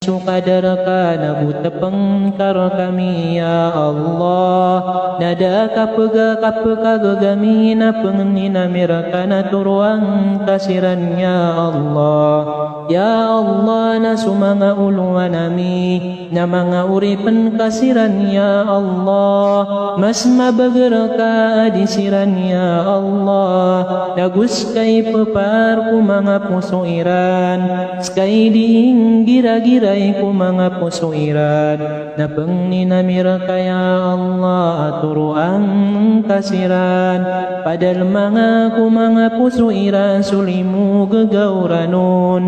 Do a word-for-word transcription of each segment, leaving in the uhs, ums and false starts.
so kadar ka na bo tepeng ka rekami, ya Allah. Na da a kapega a kapekagegami na pengnin ami reka na toroang ka siran, ya Allah. Ya Allah, na so manga olowan ami na manga oripen ka siran, ya Allah. Mas mabeger ka a di siran, ya Allah. Na go seka i pepaar ko manga poso iran, seka i di inggiragirai ko manga poso iran, na pengnin ami reka, ya Allah, a toroang ka siran. Padalma nga ko manga poso iran so limo gegaw ranon.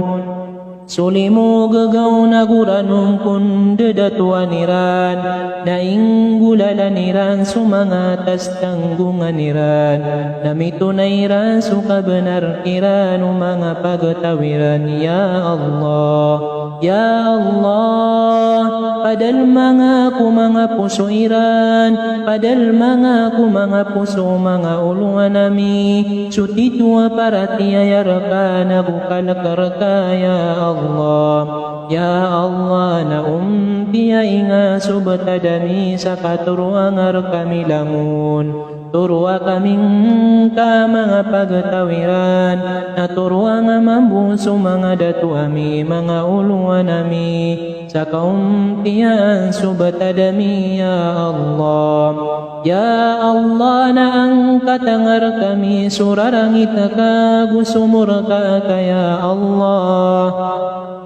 So limo gegaw na go ranon ko ndedatoan iran, na inggolalan iran so manga tas tanggongan iran, na mitonay iran so kabenar kiran o manga pagtaw iran, ya Allah. Ya Allah, padalma nga ko manga poso iran, padalma nga ko manga poso o manga olowan ami, so tito a paratiyaya reka na go kalek reka, ya Allah. Ya Allah, na ompiyai nga so betad ami sa katoroang rekami langon. Toroa kami ngka a manga pagtaw iran, na toroa nga mambo so manga dato ami, manga olowan ami, sa kaompiyaan so betad ami, ya Allah. Ya Allah, na angkata nga rekami so rarangit ka ago so morka ka, ya Allah.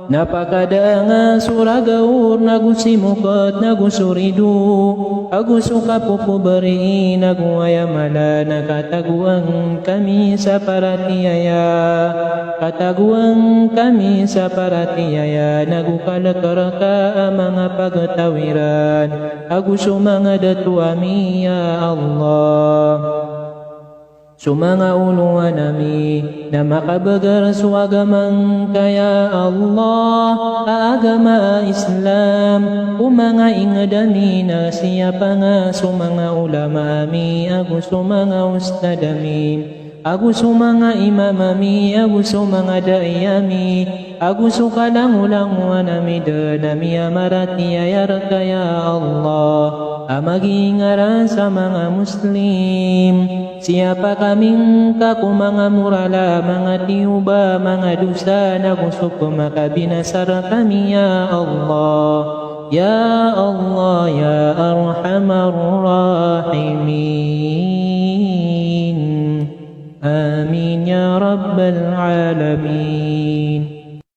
Na pakadaa nga so ragaor, na go simoket, na go so rido, ago so kapopoberii, na go aya mala, na katagoan kami sa paratiyaya. Katagoan kami sa paratiyaya, na go kalek reka a manga pagtaw iran, ago so manga dato ami, ya Allah. So manga olowan ami na makabeger so agama ngka, ya Allah, a agama a Islam, ko manga inged ami na siyapa nga so manga ulama ami, ago so manga ustad ami, ago so manga imam ami, ago so manga dai ami, ago so kalangolangowan ami den a miyamaratiyaya reka, ya Allah, a magingara sa manga Muslim. Siyapa kami ngka ko manga moral a manga tiyoba, manga dosa, na go so pemakabinasa rekami, ya Allah. Ya Allah, ya Arhamar Rahimin. Amin ya Rabbal Alamin.